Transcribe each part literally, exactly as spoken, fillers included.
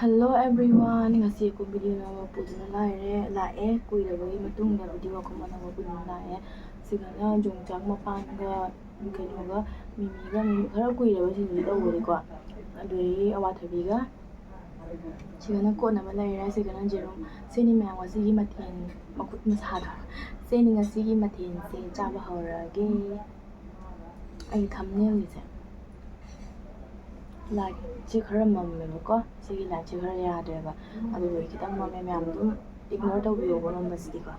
Hello everyone, ꯉꯁꯤ ꯑꯩꯈꯣꯏ video ꯑꯅꯧꯕ ꯄꯨꯗꯨꯅ ꯂꯥꯛꯑꯦ, ꯂꯥꯛꯑꯦ꯫ ꯀꯨꯏꯔꯕꯒꯤ ꯃꯇꯨꯡꯗ video ꯑꯃ ꯑꯅꯧꯕ ꯄꯨꯗꯨꯅ ꯂꯥꯛꯑꯦ꯫ ꯁꯤꯗꯅ ꯌꯣꯡꯆꯥꯛ ꯃꯄꯥꯟꯒ ꯀꯩꯅꯣꯒ ꯃꯤꯃꯤꯒ, ꯃꯤꯃꯤ ꯈꯔ ꯀꯨꯏꯔꯕ ꯁꯤꯡꯖꯨ ꯇꯧꯕꯗꯤꯀꯣ, ꯑꯗꯨꯗꯒꯤ ꯑꯋꯥꯊꯕꯤꯒ꯫ ꯁꯤꯗꯅ ꯀꯣꯠꯅꯕ ꯂꯩꯔꯦ, ꯁꯤꯗꯅ ꯌꯦꯔꯨꯝ꯫ ꯁꯤꯅꯤ ꯃꯌꯥꯝ ꯉꯁꯤꯒꯤ ꯃꯊꯦꯜ, ꯃꯈꯨꯠ ꯃꯁꯥꯗꯣ꯫ ꯁꯤꯅꯤ ꯉꯁꯤꯒꯤ ꯃꯊꯦꯜꯁꯦ, ꯆꯥꯕ ꯍꯧꯔꯒꯦ꯫ ꯑꯩ thumbnailꯒꯤꯁꯦ lightꯁꯦ ꯈꯔ ꯃꯝꯃꯦꯕꯀꯣ, ꯁꯤꯒꯤ lightꯁꯦ ꯈꯔ ꯌꯥꯗ꯭ꯔꯦꯕ, ꯑꯗꯨꯗꯨꯒꯤ ꯈꯤꯇꯪ ꯃꯝꯃꯦ꯫ ꯃꯌꯥꯝ ꯑꯗꯨꯝ ignore ꯇꯧꯕꯤꯌꯣꯕ ꯃꯝꯕꯁꯤꯗꯤꯀꯣ꯫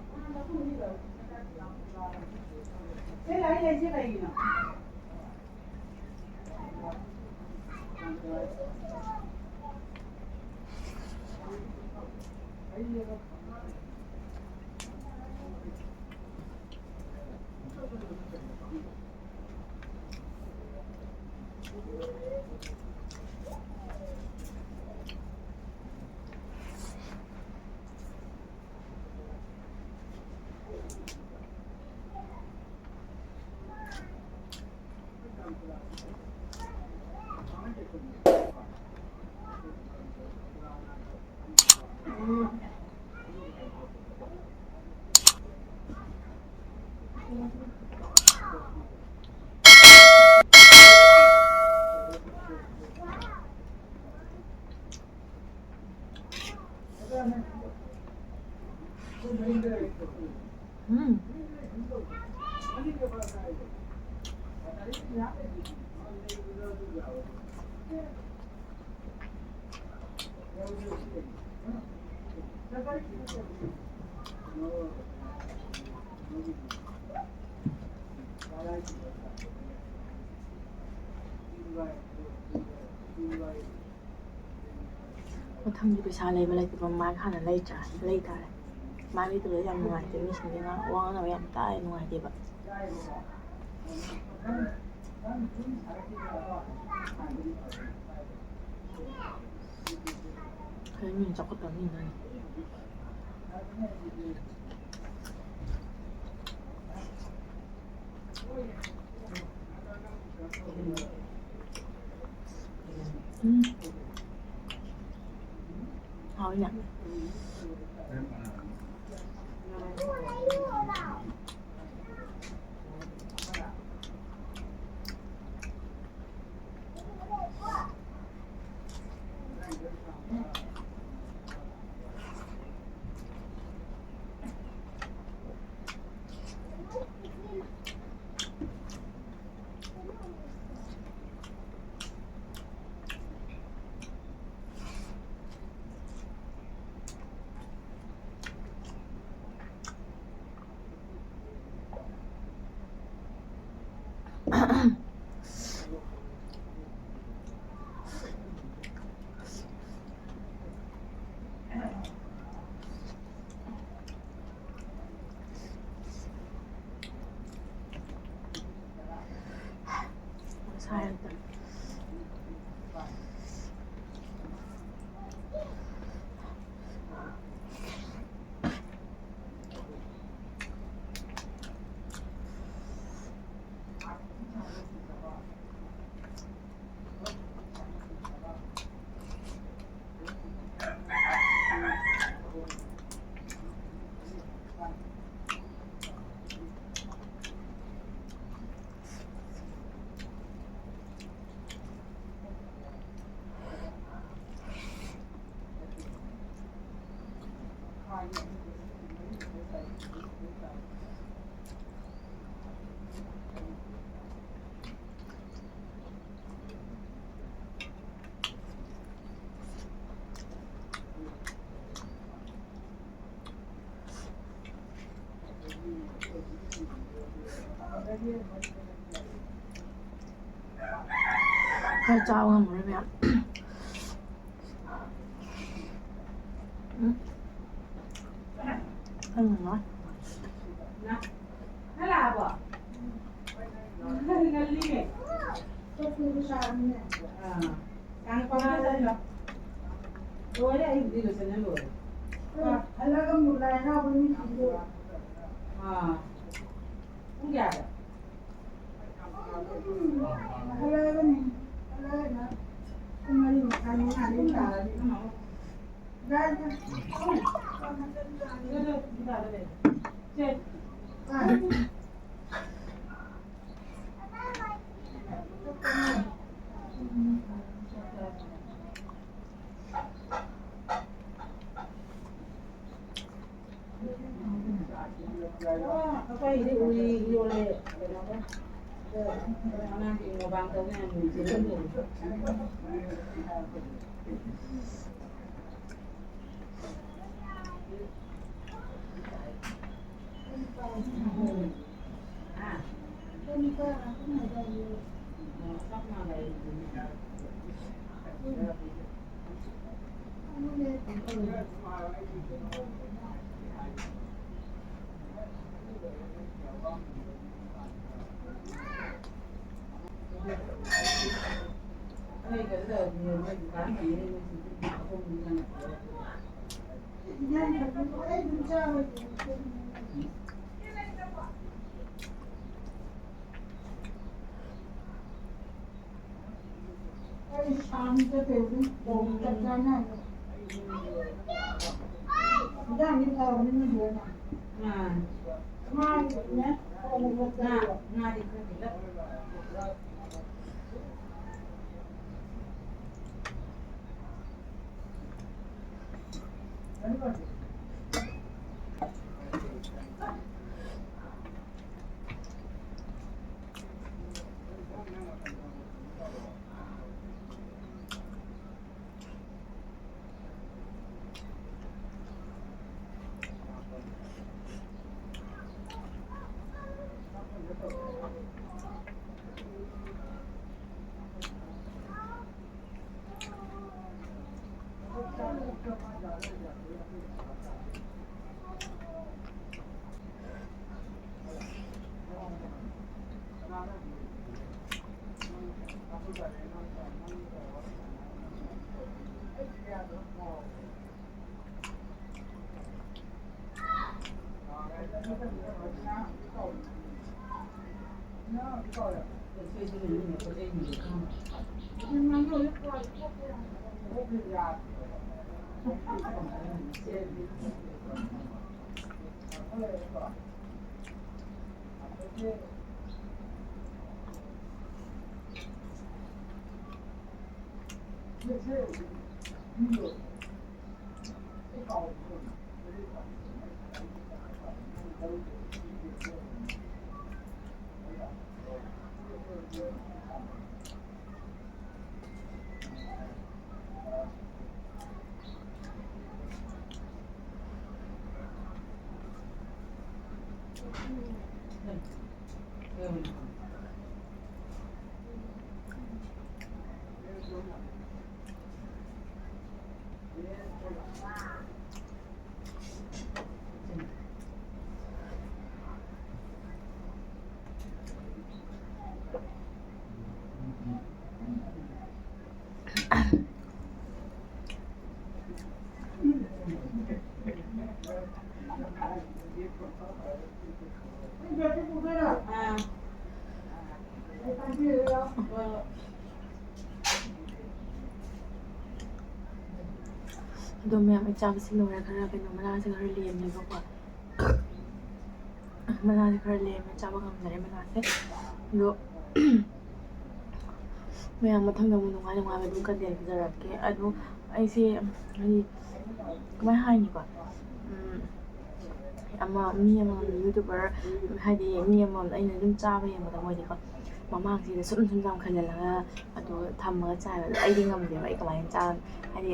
ꯎꯝ꯫ ꯃꯊꯪꯗꯤ ꯄꯩꯁꯥ ꯂꯩꯕ ꯂꯩꯇꯕ ꯃꯥꯏ ꯍꯥꯟꯅ ꯂꯩꯇ꯭ꯔꯥ? ꯂꯩ ꯇꯥꯔꯦ꯫ ꯃꯥꯏ ꯂꯩꯇꯕꯗꯤ ꯌꯥꯝ ꯅꯨꯡꯉꯥꯏꯇꯦ, ꯃꯤꯁꯤꯡꯁꯦ ꯉꯥ-, ꯋꯥ ꯉꯥꯡꯅꯕ ꯌꯥꯝ ꯇꯥꯏ, ꯅꯨꯡꯉꯥꯏꯇꯦꯕ꯫ ꯀꯩꯅꯣ ꯃꯤꯅ ꯆꯥꯎꯈꯠꯇꯕ ꯃꯤꯅ ꯍꯥꯏꯅꯤ꯫ ꯎꯝ꯫ ꯍꯥꯎꯋꯤꯅꯦ꯫ ꯈꯔ ꯆꯥꯕ ꯉꯝꯃꯔꯣꯏ ꯃꯌꯥꯝ꯫ ꯎꯝ꯫ ꯈꯪꯉꯝꯃꯣꯏ꯫ ꯅꯪ ꯂꯥꯛꯑꯕꯣ? ꯉꯜꯂꯤꯅꯦ꯫ ꯑꯥ꯫ ꯇꯥꯡ ꯇꯔꯥꯗ ꯂꯣꯏꯔꯦ, ꯑꯩꯕꯨꯗꯤ ꯂꯣꯏꯁꯟꯅ ꯂꯣꯏꯔꯦ꯫ ꯍꯜꯂꯒ ꯑꯃꯨꯛ ꯂꯥꯏ ꯍꯔꯥꯎꯕ ꯅꯨꯃꯤꯠꯇꯨꯗ꯫ ꯑꯥ꯫ ꯄꯨꯡ ꯀꯌꯥꯗ? ꯍꯜꯂꯛꯑꯒꯅꯤ꯫ ꯍꯜꯂꯛꯑꯒ ꯄꯨꯡ ꯃꯔꯤ ꯃꯈꯥꯏ, ꯃꯉꯥꯗꯤ ꯇꯥꯔꯅꯤ꯫ ꯑꯩꯈꯣꯏꯒꯤꯗꯤ ꯎꯔꯤ ꯌꯣꯜꯂꯦ, ꯀꯩꯅꯣꯗ, ꯑꯗꯣ ꯑꯉꯥꯡꯒꯤ ꯃꯣꯕꯥꯡ ꯇꯧꯅꯤ ꯍꯥꯏꯕ ꯅꯨꯃꯤꯠꯁꯦ꯫ ꯑꯩ ꯁꯥꯡꯗ ꯇꯧꯕꯅꯤ, ꯃꯣꯔꯣꯛ ꯆꯞ ꯆꯥꯅ꯫ ꯏꯟꯖꯥꯡꯗꯤ ꯐꯕꯅꯤꯅ ꯂꯣꯏꯅ꯫ ꯑꯥ꯫ ꯉꯥꯗꯤꯅꯦ, ꯉꯥ, ꯉꯥꯗꯤ ꯈꯔ ꯄꯤꯔꯛ꯫ ꯑꯗꯣ ꯃꯌꯥꯝ, ꯑꯩ ꯆꯥꯕꯁꯤ ꯂꯣꯏꯔꯦ꯫ ꯈꯔ ꯀꯩꯅꯣ, ꯃꯅꯥꯁꯦ ꯈꯔ ꯂꯦꯝꯃꯦꯕꯀꯣ꯫ ꯃꯅꯥꯁꯦ ꯈꯔ ꯂꯦꯝꯃꯦ, ꯆꯥꯕ ꯉꯝꯗꯔꯦ ꯃꯅꯥꯁꯦ꯫ ꯑꯗꯣ ꯃꯌꯥꯝ, ꯃꯊꯪꯗ ꯑꯃꯨꯛ ꯅꯨꯡꯉꯥꯏ ꯅꯨꯡꯉꯥꯏꯕ ꯑꯗꯨꯝ content ꯄꯤꯖꯔꯛꯀꯦ꯫ ꯑꯗꯣ ꯑꯩꯁꯦ, ꯍꯥꯏꯗꯤ, ꯀꯃꯥꯏ ꯍꯥꯏꯅꯤꯀꯣ? ꯎꯝ, ꯑꯃ ꯃꯤ ꯑꯃꯃꯝ YouTuber, ꯍꯥꯏꯗꯤ ꯃꯤ ꯑꯃꯃꯝ ꯑꯩꯅ ꯑꯗꯨꯝ ꯆꯥꯕ ꯌꯦꯡꯕꯗ ꯃꯣꯏꯗꯤꯀꯣ, ꯃꯃꯥꯡꯁꯤꯗ ꯁꯨꯝ ꯁꯨꯝ ꯌꯥꯝꯈꯠꯍꯜꯂꯒ ꯑꯗꯨ ꯊꯝꯃꯒ ꯆꯥꯏꯕ꯫ ꯑꯗꯣ ꯑꯩꯗꯤ ꯉꯝꯗꯦꯕ, ꯑꯩ ꯀꯃꯥꯏꯅ ꯆꯥ-, ꯍꯥꯏꯗꯤ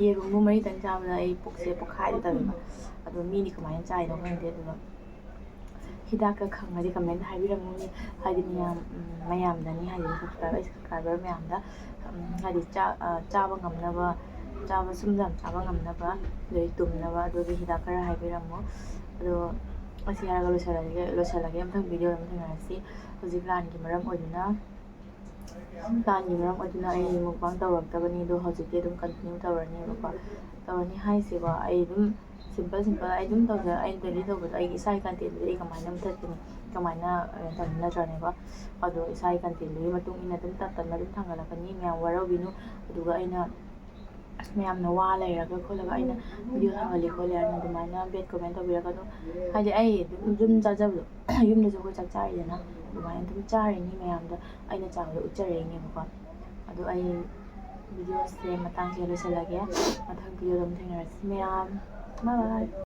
ꯌꯦꯔꯨꯝꯕꯨ ꯃꯔꯤꯇꯪ ꯆꯥꯕꯗ ꯑꯩ ꯄꯨꯛꯁꯦ ꯄꯣꯛꯈꯥꯏꯒꯦ ꯇꯧꯋꯦꯕ꯫ ꯑꯗꯣ ꯃꯤꯗꯤ ꯀꯃꯥꯏꯅ ꯆꯥꯏꯅꯣ ꯈꯪꯗꯦ꯫ ꯑꯗꯨꯒ ꯍꯤꯗꯥꯛꯀ ꯈꯪꯉꯗꯤ comment ꯍꯥꯏꯕꯤꯔꯝꯃꯨꯅꯦ꯫ ꯍꯥꯏꯗꯤ ꯃꯌꯥꯝ, ꯎꯝ, ꯃꯌꯥꯝꯗꯅꯤ, ꯍꯥꯏꯗꯤ subscriber, subscriber ꯃꯌꯥꯝꯗ, ꯎꯝ, ꯍꯥꯏꯗꯤ ꯆꯥ-, ꯑ, ꯆꯥꯕ ꯉꯝꯅꯕ, ꯆꯥꯕ ꯁꯨꯝ ꯌꯥꯝ ꯆꯥꯕ ꯉꯝꯅꯕ, ꯑꯗꯩ ꯇꯨꯝꯅꯕ ꯑꯗꯨꯒꯤ ꯍꯤꯗꯥꯛ ꯈꯔ ꯍꯥꯏꯕꯤꯔꯝꯃꯣ꯫ ꯑꯗꯣ ꯑꯁꯤ ꯍꯥꯏꯔꯒ ꯂꯣꯏꯁꯤꯜꯂꯒꯦ, ꯂꯣꯏꯁꯤꯜꯂꯒꯦ꯫ ꯃꯊꯪ video ꯑꯃ ꯊꯦꯡꯅꯔꯁꯤ꯫ ꯍꯧꯖꯤꯛ ꯂꯥꯟꯒꯤ ꯃꯔꯝ ꯑꯣꯏꯗꯨꯅ, ꯂꯥꯟꯒꯤ ꯃꯔꯝ ꯑꯣꯏꯗꯨꯅ ꯑꯩ mukbang ꯇꯧꯔꯛꯇꯕꯅꯤ, ꯑꯗꯣ ꯍꯧꯖꯤꯛꯇꯤ ꯑꯗꯨꯝ continue ꯇꯧꯔꯅꯦꯕꯀꯣ꯫ ꯇꯧꯔꯅꯤ ꯍꯥꯏꯁꯦꯀꯣ, ꯑꯩ ꯑꯗꯨꯝ simple simple ꯑꯩ ꯑꯗꯨꯝ ꯇꯧꯖ-, ꯑꯩ daily ꯇꯧꯕꯗꯣ ꯑꯩꯒꯤ ꯏꯁꯥꯒꯤ contentꯗꯨꯗꯤ ꯑꯩ ꯀꯃꯥꯏꯅ ꯃꯨꯊꯠꯀꯅꯤ, ꯀꯃꯥꯏꯅ, ꯑ, ꯇꯧꯅꯤ ꯅꯠꯇ꯭ꯔꯅꯦꯀꯣ? ꯑꯗꯣ ꯏꯁꯥꯒꯤ contentꯗꯨꯒꯤ ꯃꯇꯨꯡ ꯏꯟꯅ ꯑꯗꯨꯝ ꯇꯞ ꯇꯞꯅ ꯑꯗꯨꯝ ꯊꯥꯡꯒꯠꯂꯛꯀꯅꯤ, ꯃꯌꯥꯝ ꯋꯥꯔꯧꯕꯤꯅꯨ꯫ ꯑꯗꯨꯒ ꯑꯩꯅ ꯃꯌꯥꯝꯅ ꯋꯥ ꯂꯩꯔꯒ ꯈꯣꯠꯂꯒ ꯑꯩꯅ ꯚꯤꯗꯤꯑꯣ ꯊꯥꯒꯠꯂꯤ ꯈꯣꯠꯂꯤ ꯍꯥꯏꯅ ꯑꯗꯨꯃꯥꯏꯅ ꯕꯦꯗ ꯀꯣꯃꯦꯟ ꯇꯧꯕꯤꯔꯛꯀꯅꯨ꯫ ꯍꯥꯏꯗꯤ ꯑꯩ ꯑꯗꯨꯝ ꯌꯨꯝ ꯆꯥꯖꯕꯗꯣ, ꯌꯨꯝꯗꯁꯨ ꯑꯩꯈꯣꯏ ꯆꯥꯛ ꯆꯥꯔꯤꯗꯅ, ꯑꯗꯨꯃꯥꯏꯅ ꯑꯗꯨꯝ ꯆꯥꯔꯤꯅꯤ ꯃꯌꯥꯝꯗ ꯑꯩꯅ ꯆꯥꯕꯗꯣ ꯎꯠꯆꯔꯛꯏꯅꯦꯕꯀꯣ꯫ ꯑꯗꯣ ꯑꯩ ꯚꯤꯗꯤꯑꯣꯁꯦ ꯃꯇꯥꯡꯁꯤꯗ ꯂꯣꯏꯁꯤꯜꯂꯒꯦ꯫ ꯃꯊꯪ ꯚꯤꯗꯤꯑꯣꯗ ꯑꯃꯨꯛ ꯊꯦꯡꯅꯔꯁꯤ ꯃꯌꯥꯝ꯫ Bye bye꯫